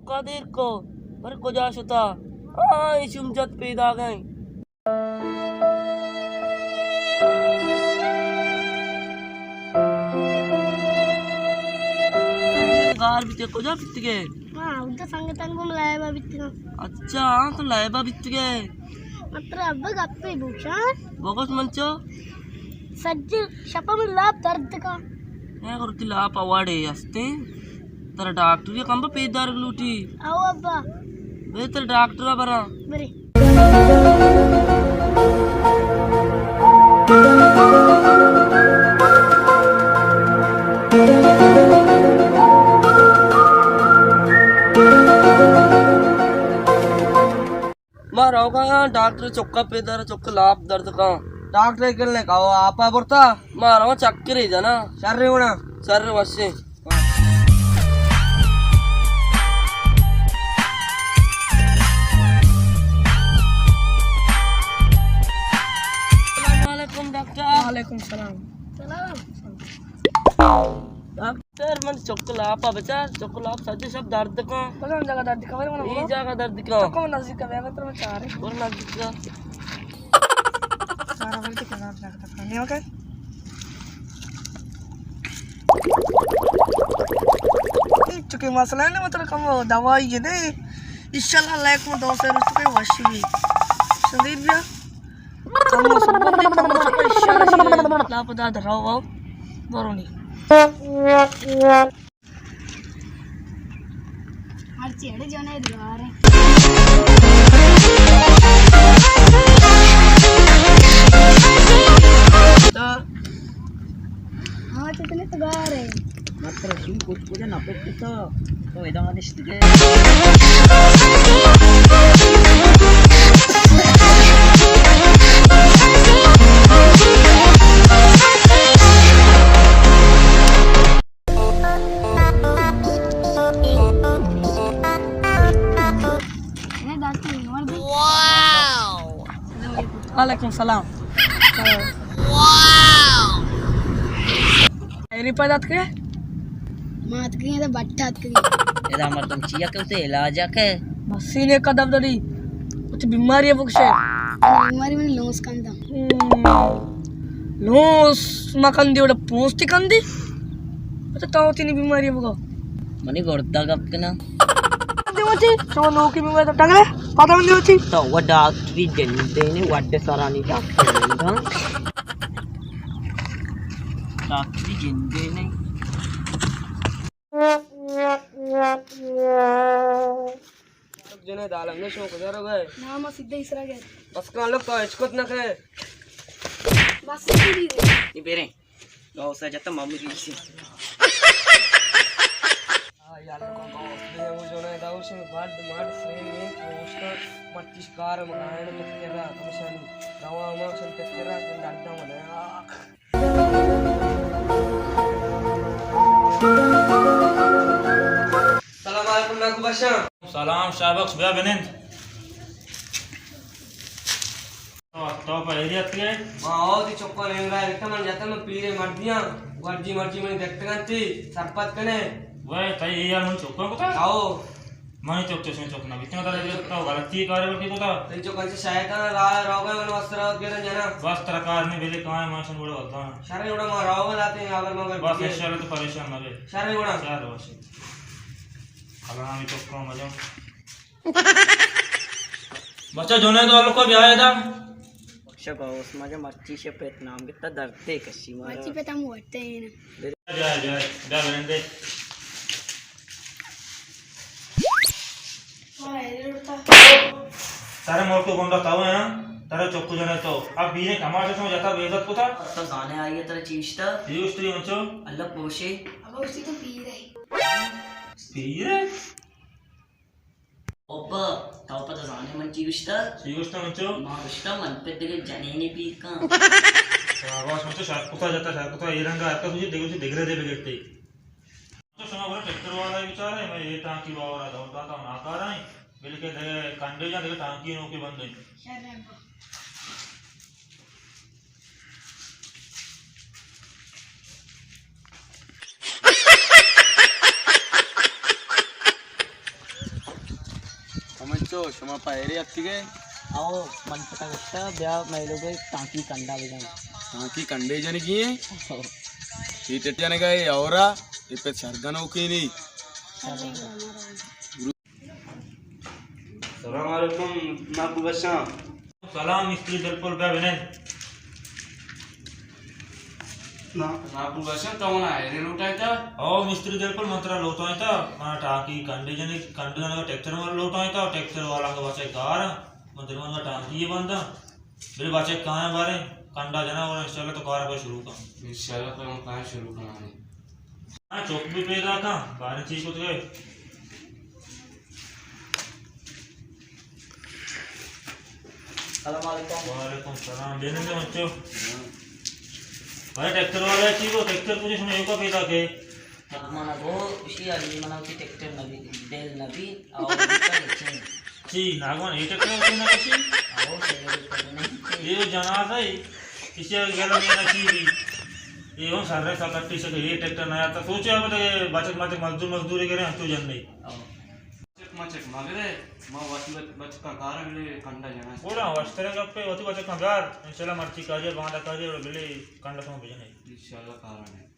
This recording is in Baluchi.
کا دیر کو، پر کجا شتا؟ آ، ایشم جت پیدا گئے۔ گار بیتے، کجا بیتگے؟ ہاں، ادا سنگتاں گوں لائبا بیتگاں۔ اچھا، ہاں، تو لائبا بیتگے۔ مطلب، ابا گپے بوشاں۔ بگوش منچو۔ سجے شپا من لاپ درد کا۔ اے گرتی لاپ اواڑے ہستے۔ ترا ڈاکٹری کمبا پیدار لوٹی۔ او ابا۔ بے ترا ڈاکٹر برا۔ برے۔ ما روگا ہاں، ڈاکٹر چکا پیدر، چک لاپ درد کاں۔ ڈاکٹر کلنے کاو آپا برتا۔ ما رواں چکرے جنا۔ شر ہونا۔ شر وشے۔ السلام علیکم ڈاکٹر۔ وعلیکم السلام۔ سلام۔ ڈاکٹر، من چک لاپا بچار، چک لاپ سجے شپ درد کاں۔ کجام جاگہ درد کاں؟ اے جاگہ درد کاں۔ چکو نزدیک کا، بیا تر من چارے۔ اور نزدیک کا۔ سارا بلکہ کنار جاگہ درد کاں۔ نہیں اوکے؟ چکے مسئلہ ہے نا، مطلب کم دوائی ہے نا۔ انشاءاللہ لائک میں دو سو روپے وشی بھی۔ شدید بیا۔ کم موسم، کم موسم، انشاءاللہ لاپ درد راو واو برونی۔ ہر چیڑے جنے دوارے۔ ہاں، تو اتنے تو گار ہے۔ مطلب، شو کچھ کچھ نہ پکتا۔ تو ادا نشتگے۔ وعلیکم السلام۔ ایری پیدا اتکے؟ ما اتکگیں ادا بٹ اتکگیں۔ ادا مردم چیا کہ اسے علاج ءَ کہ؟ بس سینے قدم دری۔ کچھ بیماری ہے بکشے۔ بیماری منی لونس کندم۔ ہم۔ لونس ما کندی وڑا پونس تی کندی؟ اچھا تو تینی بیماری ہے بگو۔ منی گردہ گپ کنا۔ دیوچی، شما نوکی بیماری تو ٹگرے؟ پتہ من دیوچی۔ تو وہ ڈاکٹری جندے نے وڈ سرانی ڈاکٹر جندا۔ ڈاکٹری جندے نے۔ جنے دالم نے شو کجا رو گئے؟ نا، ما سیدھے اسرا گئے۔ بس کان لوگ تو اچکت نہ کھے۔ بس سیدھی رہے۔ یہ بیرے۔ گاؤ سے جتا مامو جی سے۔ آ، یار، کو گاؤ سے وہ جو نے داؤ سے بڈ مڈ سے میں پوسٹر مرچی شکار مگائن پترا کمشانی۔ دوا ما سن پترا کن درد منا۔ سلام علیکم ناکو بشاں۔ سلام شاہ بخش، بیا بنند۔ تو، تو پہ ایری اتکے؟ ما آو تی چکا نیم رائے رکھتا، من جتا من پیرے مردیاں، ورجی مرجی منی دکتگنتی، سرپد کنے۔ وے، تئی یار من چکا کتا؟ آو۔ منی چک چشیں چک نہ بیتیں، ترا تو غلطی کارے وتی کتا۔ تئی چک انچو شیطان راہ روگا من واسطہ راوت گرن جنا۔ بس ترا کار نے بلے کائیں ماشن بڑے وزان۔ شرے گڑا ما راو لاتے ہیں، اگر مگر بس انشاءاللہ تو پریشان نہ بے۔ شرے گڑا۔ شر باشے۔ کلامی چکا مجا۔ بچہ جنید والو کو بیا ادا۔ شبا اس مجا مرچی شے پت نام گتا درد کشی مارا۔ مرچی پت ہم وٹے ہیں نا۔ بیا، بیا، بیا، بیا بنندے۔ ترے ملک گنڈا تاو ہیں، ترے چکو جنے تو۔ اب بیرے کماش شما جتا بے عزت کتا۔ تو زانے آئیے ترے چیشتا۔ چیشتا انچو۔ اللہ پوشے۔ اب اسی تو پیر ہے۔ پیر ہے؟ ابا، تو پتہ زانے من چی گوشتا؟ چی گوشتا منچو؟ ما گوشتا من پہ دگہ جنینے پیر کن۔ شاباش منچو، شر کتا جتا، شر کتا، اے رنگا ہر کس مجھے دگہ چی دگرے دے بگٹے۔ تو شما برو ٹریکٹر والا بچارے، میں اے ٹانکی باورا دور داتا ہوں ناکارائیں، بلکہ دگہ کنڈے جا دگہ ٹانکی نوکے بندیں۔ شر ہے ابا۔ تو شما پہ ایرے اتکگ ئے؟ او، من پتا گشتا، بیا مئے لوگ ٹانکی کنڈا بجن۔ ٹانکی کنڈے جنگی ایں؟ او۔ چی ٹٹ جنگا اے اورا، اے پہ سرگنوکے نی۔ سلام علیکم، ناکو بشاں۔ سلام مستری دلپل، بیا بنند۔ نا، ناکو بشاں، تو منا ایرے لوٹائینتا؟ او مستری دلپل، من ترا لوٹائینتا، منا ٹانکی کنڈے جنگ، کنڈے جنگ ٹریکٹر منا لوٹائینتا، ٹریکٹر والا انگا بچک گار، من دل من ٹانکی بنداں۔ بلے بچک کایاں باریں، کنڈا جناں اور انشاءاللہ تو کار پہ شروع کن۔ انشاءاللہ پہ من کار شروع کناں۔ ہاں، چک بھی پیدا کن، باریں چی کت گئے۔ السلام علیکم۔ وعلیکم السلام۔ بینندے بچو۔ ہاں۔ بھائی ٹریکٹر والا چی کو، ٹریکٹر تجھے سنے کو پیدا کے؟ منا گو اشی علی منا وتی ٹریکٹر نبی، دل نبی، او بیتا چین۔ چی ناگوان اے ٹریکٹر وتی نہ کشی؟ او شگری پر نہیں۔ اے جنازہ ہے، اشی گلا میں نہ چی بھی۔ اے ہم سر رہے سکٹی شکے، اے ٹریکٹر نہ آتا۔ سوچے اب تو بچک مچک مزدور مزدوری کرے، ہم تو جن نہیں۔ او۔ چک ما چک مگرے، ما وتی بچ-، بچکاں کاراں لے کنڈا جناں۔ گڑا وشتریں گپے، وتی بچکاں بیار، انشاءاللہ مرچی کاریے، باندا کاریے، بلے کنڈا شما بجنے۔ انشاءاللہ کاراں۔